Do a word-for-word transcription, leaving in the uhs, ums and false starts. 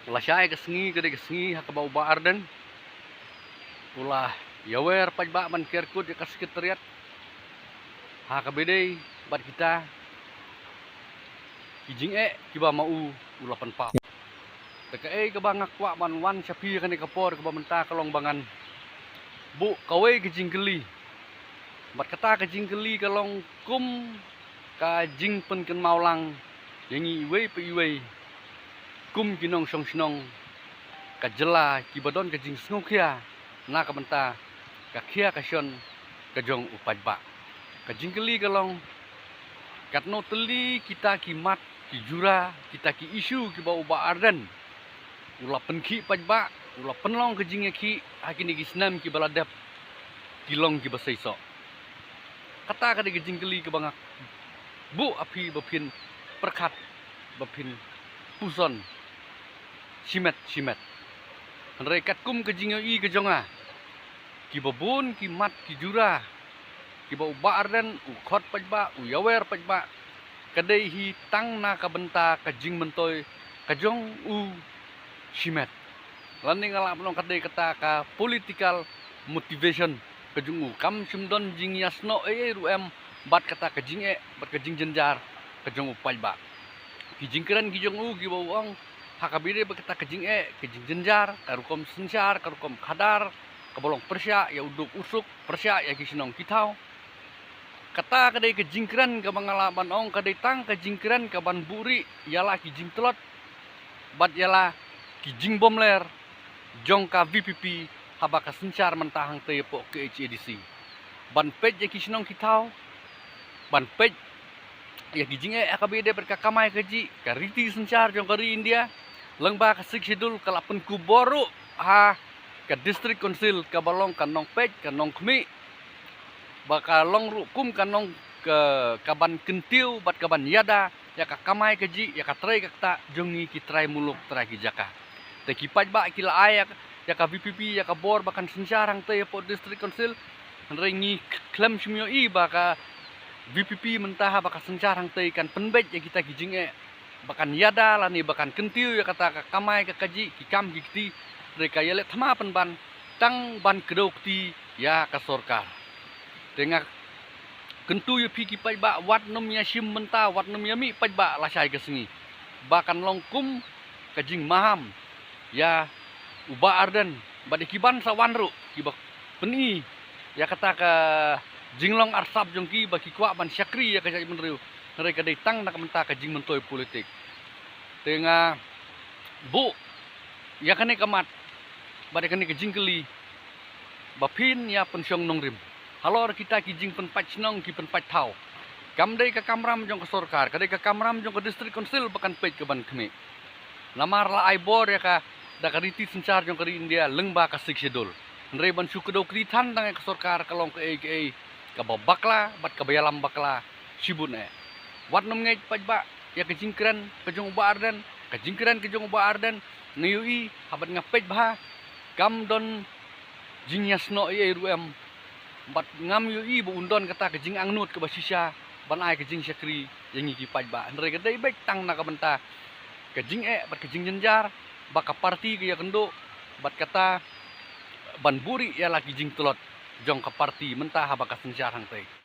Lashai ka sngi ka dei ka sngi ha kaba u Bah Ardent u la ïawer paidbah ban ker kut ïa ka Secretariat ha kaba ïadei bad kita ki jingeh kiba ma u u la pynpaw. Te kaei kaba nga kwah ban wan sha phi kane ka por kaba mynta ka long ba ngan buh kawei ka jingkylli. Bad kata ka jingkylli ka long kum ka jingpynkynmaw lang ïa ngi iwei pa iwei kum ki nongshong shnong ka jylla kiba don ka jingsngewkhia na ka bynta ka khia ka shon ka jong u paidbah. Ka jingkylli ka long, katno tylli kita ki mat ki jura, kita ki issue kiba u Bah Ardent u la pynkhih paidbah, u la pynlong ka jingïakhih ha kine ki snem kiba la dep ki long kiba seisoh. Kata ka dei ka jingkylli kaba nga buh ha phi ba phin pyrkhat, ba phin puson shimet shimet. Hynrei katkum ka jingïohi ka jong nga, kiba bun ki mat ki jura kiba u Bah Ardent u khot paidbah, u ïawer paidbah, ka dei hi tang na ka bynta ka jingmyntoi ka jong u shimet. Lane nga lah ban ong ka dei kata ka political motivation ka jong u. Kam shym don jingïasnoh ei ei ruh em bad kata ka jingeh bad ka jingjynjar ka jong u paidbah. Ki jingkren ki jong u kiba u ong ha kaba ïadei bad kata ka jingeh, ka jingjynjar, ka rukom synshar, ka rukom khadar kaba long pyrshah ïa u duk u suk, pyrshah ïa ki shnong ki thaw. Kata ka dei ka jingkren kaba nga lah ban ong ka dei tang ka jingkren kaban buhrieh ïa la ki jingtlot bad ïa la ki jingbymler jong ka VPP haba ka synshar mynta hangtei hapoh KHADC. Ban peit ïa ki shnong ki thaw, ban peit ïa ki jingeh ha kaba ïadei bad ka kamai kajih, ka riti synshar jong ka ri India, lyngba ka Sixth Schedule ka la pynkup bor ruh ha ka District Council kaba long ka nongpeit, ka nongkhmih, ba ka long ruh kum ka nong ka, kaban kyntiew bad kaban ïada ïa ka kamai kajih, ïa ka trei ka ktah jong ngi ki trai muluk trai ki jaka. Te ki paidbah ki la ai ïa ka, ïa ka VPP ïa ka bor ba kan synshar hangtei hapoh District Council. Hynrei ngi khlem shym ïohi ba ka VPP mynta haba ka synshar hangtei kan pynbeit ïa kita ki jingeh ba kan ïada lane ba kan kyntiew ïa kata ka kamai ka kajih, ki kam ki kti. Hynrei ka ïaleh thma pynban tang ban kdew kti ïa ka sorkar. Te nga kyntu ïa phi ki paidbah, wat nym ïashim bynta, wat nym ïamih paidbah lashai ka sngi ba kan long kum ka jingmaham ïa u Bah Ardent bad ïa ki ban sa wan ruh kiba pyni ïa kata ka jinglong arsap jong ki ba ki kwah ban shakri ïa ka jaitbynriew. Hynrei ka dei tang na ka bynta ka jingmyntoi politik. Te nga buh ïa kane ka mat bad ïa kane ka jingkylli ba phin ïa pynshong nongrim halor kita ki jingpynpait shnong ki pynpait thaw. Kam dei ka kamram jong ka sorkar, ka dei ka kamram jong ka District Council ba kan peit kaban khmih. Namar la ai bor ïa ka da ka riti synshar jong ka ri India lyngba ka Sixth Schedule. Hynrei ban shu kdew kti than tang ïa ka sorkar ka long kaei kaei kaba bakla bad kaba ïalam bakla shibun eh. Wat nym ngeit paidbah ïa ka jingkren ka jong u Bah Ardent, ka jingkren ka jong u Bah Ardent, nga ïohi haba nga peit bha kam don jingïasnoh ei ei ruh em. Bad ngam ïohi ba un don kata ka jingangnud kaba shisha ban ai ka jingshakri ïa ngi ki paidbah. Hynrei ka dei beit tang na ka bynta ka jingeh bad ka jingjynjar ba ka party ka ïakynduh bad kata ban buhrieh ïa la ki jingtlot jong ka party mynta haba ka synshar hangtei.